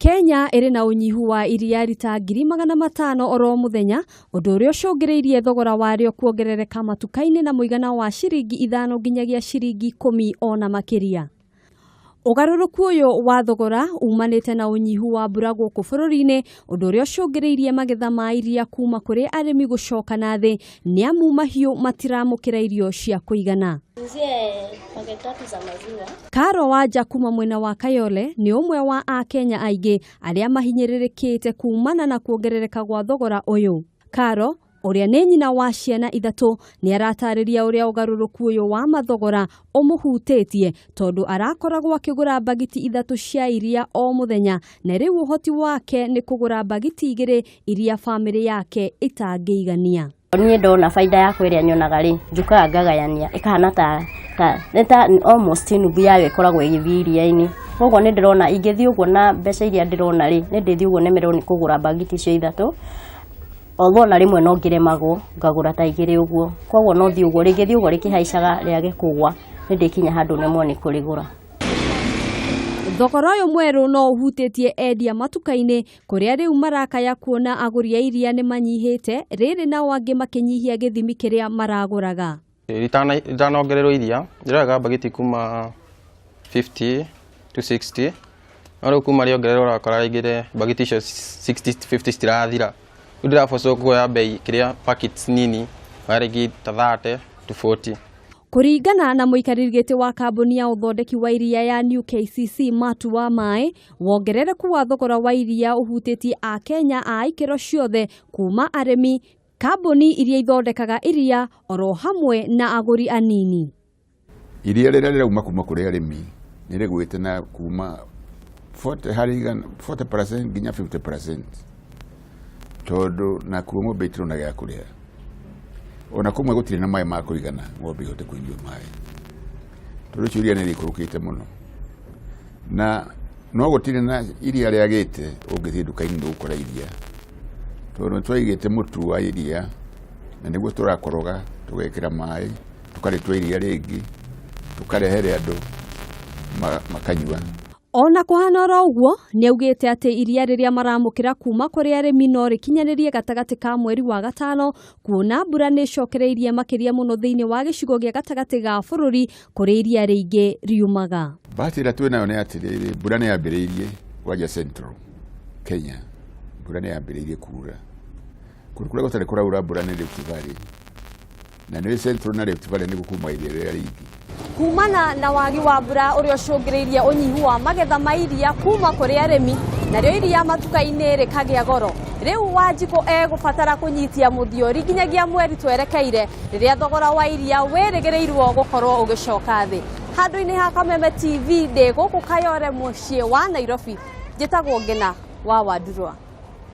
Kenya ĩrĩ na ũnyihu wa iria rita 500,000 oro mũthenya, ũndũ ũrĩa ũcũngĩrĩirie thogora warĩo kuongerereka matuka-inĩ na mũigana wa ciringi 5 nginyagia ciringi 10 ona makĩria. Ũgarũrũku ũyũ wa thogora umanĩte na ũnyihu wa mbura gũkũ bũrũri-inĩ, ũndũ ũrĩa ũcũngĩrĩirie magetha ma iria kuma kũrĩ arĩmi gũcoka na thĩ nĩamu mahiũ matiramũkĩra irio cia kũigana. Karo Wanja kuma mwena wa Kayole nĩ ũmwe wa Akenya aingĩ arĩa mahinyĩrĩrĩkĩte kumana na kuongerereka gwa thogora ũyũ. Karo ũrĩa nĩ nyina wa ciana 3 nĩ aratarĩria ũrĩa ũgarũrũku ũyũ wa mathogora ũmũhutĩtie tondũ arakoragwo akĩgũra mbagiti 3 cia iria o mũthenya na rĩu ũhoti wake nĩ kũgũra mbagiti 2 iria bamĩrĩ yake ĩtangĩigania. Niĩ ndona baida yakwa ĩrĩa nyonaga rĩ, njũkaga ngagayania ĩkahana ta nĩ ta almost nuthu yayo ĩkoragwo ĩgĩthiĩ iria-inĩ. Koguo nĩ ndĩrona ingĩthiĩ ũguo na mbeca iria ndĩrona rĩ, nĩ ndĩthiĩ ũguo nemererwo nĩ kũgũra mbagiti icio 3. Although na rĩmwe no ngĩremagwo ngagũra ta 2 ũguo. Koguo no thiĩ ũguo, rĩngĩthiĩ ũguo rĩkĩhaicaga rĩage kũgwa, nĩ ndĩkinya handũ nemwo nĩ kũrĩgũra. Thogora ũyũ mwerũ no ũhutĩtie endia matuka-inĩ kũrĩa rĩu marakaya kuona agũri a iria nĩ manyihĩte, rĩrĩ nao angĩ makĩnyihia gĩthimi kĩrĩa maragũraga. Ritanongererwo iria, ndĩroyaga mbagiti kuma 50 to 60, no rĩu kuma rĩongererwo ũrakora rĩngĩ mbagiti icio 60 50 citirathira. Rĩu ndĩrabocwo kuoya bei kĩrĩa packets nini, oya rĩngĩ ta 30 to 40. Kũringana na mũikarĩri gĩtĩ wa kambuni ya ũthondeki wa iria ya New KCC Matu wa Maĩ, wongerereku wa thogora wa iria ũhutĩtie Akenya a ikĩro ciothe kuma arĩmi, kambuni iria ithondekaga iria oro hamwe na agũri anini. Iria rĩrĩa rĩrauma kuma kũrĩ arĩmi nĩ rĩgwĩte na kuma 40 harĩ igana, 40% nginya 50%, tondũ nakuo ng'ombe itirona gĩa kũrĩa. Ona kũmwe gũtirĩ na maĩ ma kũigana ng'ombe ihote kũnyua maĩ, tondũ ũcio iria nĩ rĩikũrũkĩte mũno. Na no gũtirĩ na iria rĩagĩte ũngĩthiĩ nduka-inĩ ndũgũkora iria, tondũ nĩ twaigĩte mũtu wa iria na nĩguo tũrakoroga tũgekĩra maĩ tũkarĩtua iria rĩngĩ tũkarehere andũ makanyua. Ona kũhana oro ũguo, nĩaugĩte atĩ iria rĩrĩa maramũkĩra kuma kũrĩ arĩmi no rĩkinyanĩrie gatagatĩ ka mweri wa 5, kuona mbura nĩ ĩcokereirie makĩria mũno thĩinĩ wa gĩcigo gĩa gatagatĩ ga bũrũri kũrĩ iria rĩingĩ riumaga. Bahati ĩrĩa twĩnayo nĩ atĩrĩrĩ, mbura nĩ yambĩrĩirie kwanja Central Kenya, mbura nĩ yambĩrĩirie kura. Kũndũ kũrĩa gũtarĩ kũraura mbura nĩ Rift Valley, na nĩ Central na Rift Valley nĩguo kuma iria rĩrĩa rĩingĩ. Kumana na wagi wa mbura ũrĩa ũcũngĩrĩirie ũnyihu wa magetha ma iria kuma kũrĩ arĩmi, narĩo iria matuka-inĩ rĩkagĩa goro. Rĩu Wanjikũ egũbatara kũnyitia mũthiori nginyagia mweri twerekeire rĩrĩa thogora wa iria wĩrĩgĩrĩirwo gũkorwo ũgĩcoka thĩ. Handũ-inĩ ha Kameme TV ndĩ gũkũ Kayore mũciĩ wa Nairobi, njĩtagwo Ngĩna wa Wandurwa.